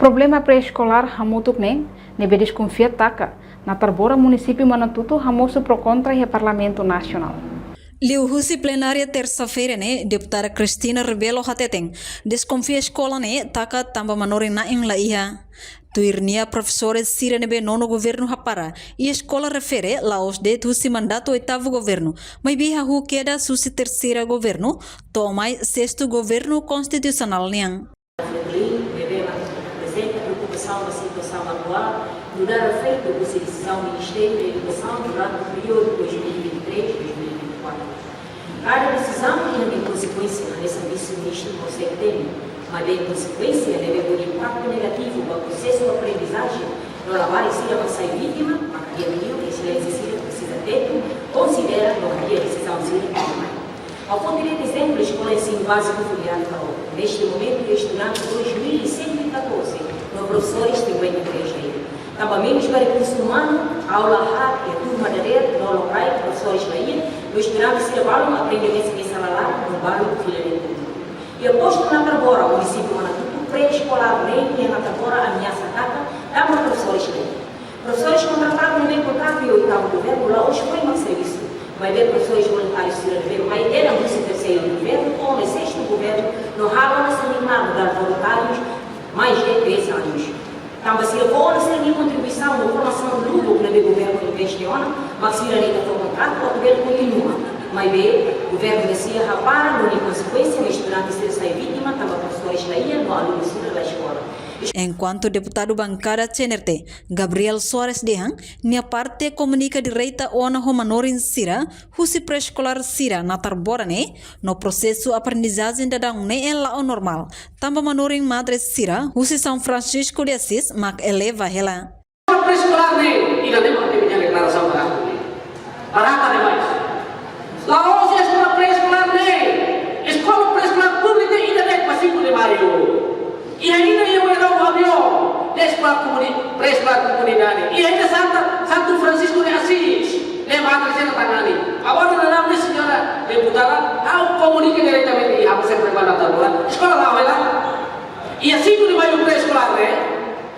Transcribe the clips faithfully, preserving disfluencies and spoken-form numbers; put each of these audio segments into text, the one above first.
Problema pré-eskolár hamutuk ne'e, ne'ebé Deskonfia taka, Natarbora, munisípiu Manatutu, hamosu pro kontra iha Parlamentu Nasionál. Liuhusi plenária tersa-feira ne'e, deputada Cristina Rebelo hateten, Deskonfia eskola ne'e taka tanba manorin na'in la iha. Tuir nia, profesores sira ne'ebé nonu governu hapara iha eskola refere la'ós de'it husi mandatu oitavu governu, maibé hahú kedas husi terseira governu, to'o mai sestu governu konstitusionál nian. Lei ne'ebé mak aprezenta preokupasaun ba situasaun atuál, nu'udar efeitu husi desizaun Ministériu da Edukasaun durante períodu dois mil e vinte e três, dois mil e vinte e quatro. Kada desizaun iha nia konsekuénsia, hanesan disse ministru konsege temi, maibé konsekuénsia ne'ebé ho impaktu negativu ba prosesu aprendizajen no labarik sira mak sai vítima, mak di'ak liu Exelénsia sira presiza atentu, konsidera no hadi'a desizaun sira tuirmai. Ha'u foti de'it ezemplu eskola ensinu báziku Fuliar Faraó. Neste momento, estudante dois mil cento e catorze, no profesores cinquenta e três de'it. Tanba menus ba rekursu umanu, aula haat iha turma dadeer no lokraik, profesores la iha, no estudante sira balun aprende mesak iha sala laran, no balun fila de'it públiku. Iha postu Natarbora, munisípiu Manatutu, pré-eskolár neen iha Natarbora ameasa taka, tanba profesores la iha. Profesores kontratadu ne'ebé kontratu iha oitavu governu la'ós foin mak servisu. Maibé profesores voluntárius sira ne'ebé mai dehan husi terseiru governu, to'o sestu governu, no halo ona semináriu ba voluntárius mais de três anos. Tanba sira fó ona sira-nia kontribuisaun no formasaun lubuk ne'ebé governu investe ona, mak sira ne'e ita fó kontratu atu bele kontinua. Maibé governu ne'e sira hapara no nia konsekuénsia, estudante sira sai vítima, tanba profesores la iha no alunu sira la eskola. Enkuantu deputadu bankada C N R T, Gabriel Soares dehan, nia parte komunika direta ona ho manorin sira husi pré-eskolár sira Natarbora ne'e, no prosesu aprendizajen daudaun ne'e la'o normál, tanba manorin madre sira husi São Francisco de Assis mak eleva hela. Pré-eskolár ne'e, ida-ne'e mak ita-nia deklarasaun barata ne'e. Barata demais. La'ós eskola pré-eskolár ne'e, eskola pré-eskolár públiku ida de'it ba cinco de Maio. Iha ida iha Uerau Avion, eskola komuni-, pré-eskolár komunidade. Iha ida Santa, Santo Francisco de Assis, ne'e madre sira tangani. Agora, na nome señora deputada, ha'u komunika diretamente iha, ha'u sempre ba Natarbora. Eskola la'o hela. Iha cinco de Maio pré-eskolár ne'e,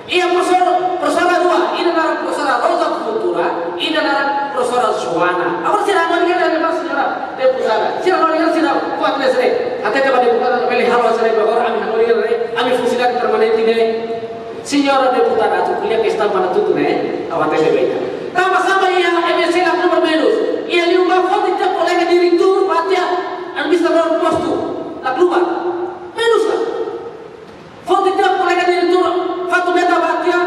iha profesora, profesora rua, ida naran profesora Rosa Futura, ida naran profesora Joana. Agora sira hanorin hela, señora deputada. Sira hanorin hela, sira kuat ne'e sira. Até ke ba deputada, bele halo sira agora, ami hanorin hela, ami funsionáriu permanente ne'e. Señora deputada, atu ko'alia kestaun Manatutu ne'e, ha'u hatete ba ita. Tanba sá mak iha M S C la klubar menus. Iha liu mak foti tiha kolega diretór, ba tiha administradór postu, la klubar. Menus ka? Foti tiha kolega diretór, foti meta ba tiha,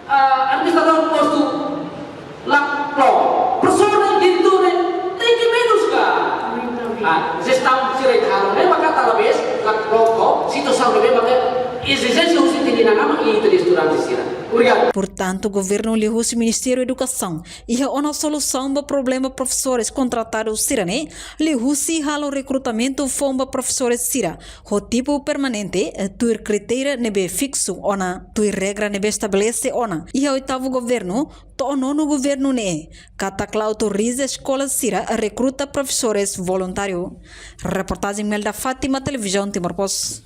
ah, administradór postu, la klop. Profesór, diretór, tenke menus ka? Ah, jestaun sira ita halo ne'e maka talvez la klop ho situasaun ne'ebé maka ezijénsia husi ita-nia inan-aman i ita-nia estudante sira. Obrigadu. Portantu, governu liuhusi Ministériu Edukasaun iha ona solusaun ba problema profesores kontratadu sira-ne'e, liuhusi halo rekrutamentu foun ba profesores sira ho tipu permanente, eh, tuir kritéria ne'ebé fiksu ona, tuir regra ne'ebé estabelese ona iha oitavu governu to'o nonu governu ne'e, katak la autoriza eskola sira rekruta profesores voluntáriu. Reportajen Melda Fátima, Televizaun Timor Post.